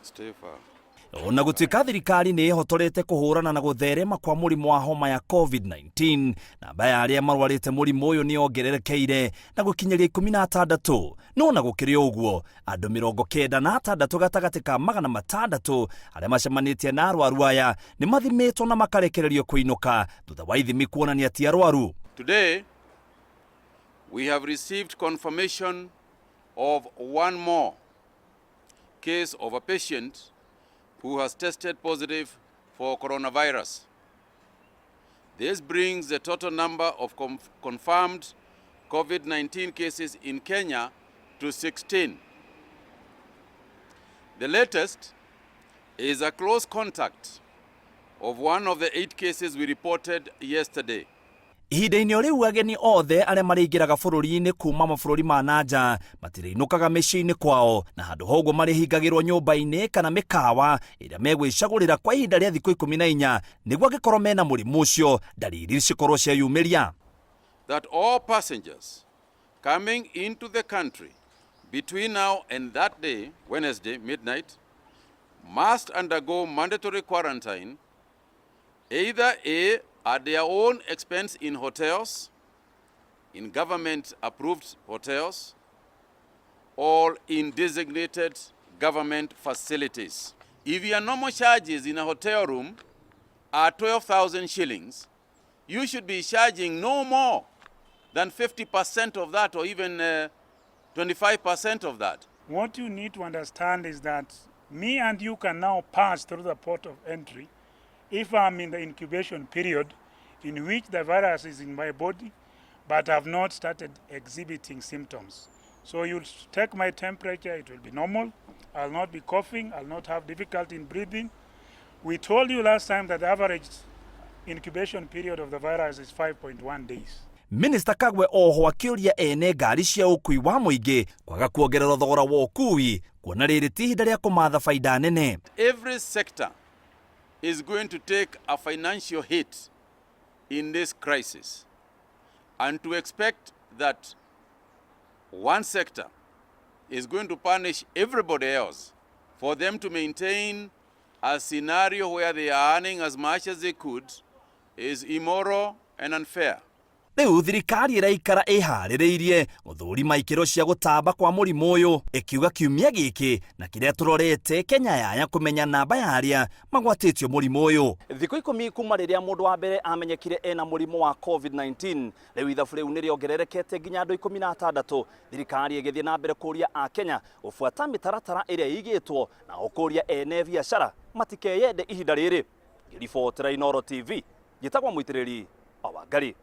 Stay far. Ona gũtuĩka thirikari nĩ ĩhotorete kũhũrana na gũtherema kwa mũrimũ wa homa ya COVID-19, namba ya arĩa marwarĩte mũrimũ ũyũ nĩ yongererekeire na gũkinyĩria 16. No na gũkĩrĩ ũguo, andũ 96 gatagatĩ ka 600 arĩa macemanĩtie na arwaru aya nĩ mathimĩtwo na makarekererio kũinũka thutha wa ithimi kuonania ti arwaru. Today, we have received confirmation of one more case of a patient who has tested positive for coronavirus. This brings the total number of confirmed COVID-19 cases in Kenya to 16. The latest is a close contact of one of the 8 cases we reported yesterday. Ihinda-inĩ o rĩu, ageni othe arĩa marĩingĩraga bũrũri-inĩ kuma mabũrũri ma na nja matirĩinũkaga mĩciĩ-inĩ kwao, na handũ ha ũguo marĩhingagĩrwo nyũmba-inĩ kana mĩkawa ĩrĩa megwĩcagũrĩra kwa ihinda rĩa thikũ 14, nĩguo angĩkorwo mena mũrimũ ũcio, ndariri cikorwo cieyumĩria. That all passengers coming into the country between now and that day, Wednesday, midnight, must undergo mandatory quarantine, either A, at their own expense in hotels, in government-approved hotels, or in designated government facilities. If your normal charges in a hotel room are 12,000 shillings, you should be charging no more than 50% of that or even 25% of that. What you need to understand is that me and you can now pass through the port of entry if I'm in the incubation period in which the virus is in my body but have not started exhibiting symptoms. So you'll take my temperature, it will be normal. I'll not be coughing, I'll not have difficulty in breathing. We told you last time that the average incubation period of the virus is 5.1 days. Minista Kagwe oho akĩũria ene ngari cia ũkui wa mũingĩ kwaga kuongerera thogora wa ũkui, kuona rĩrĩ ti ihinda rĩa kũmatha baida nene. Every sector is going to take a financial hit in this crisis. And to expect that one sector is going to punish everybody else for them to maintain a scenario where they are earning as much as they could is immoral and unfair. Rĩu thirikari ĩraikara ĩharĩrĩirie gũthũrima ikĩro cia gũtamba kwa mũrimũ ũyũ, ĩkiuga kiumia gĩkĩ na kĩrĩa tũrorete Kenya yaya kũmenya namba ya arĩa magwatĩtio mũrimũ ũyũ. Thikũ 10 kuma rĩrĩa mũndũ wa mbere amenyekire ena mũrimũ wa COVID-19, rĩu ithabu rĩu nĩ rĩongererekete nginya andũ 16, thirikari ĩgĩthiĩ na mbere kũria a Kenya gũbuata mĩtaratara ĩrĩa ĩigĩtwo na ũkũria ene biacara matikeyende ihinda rĩrĩ. Ngĩribotera Inooro TV, njĩtagwo Mũitĩrĩri wa Wangari.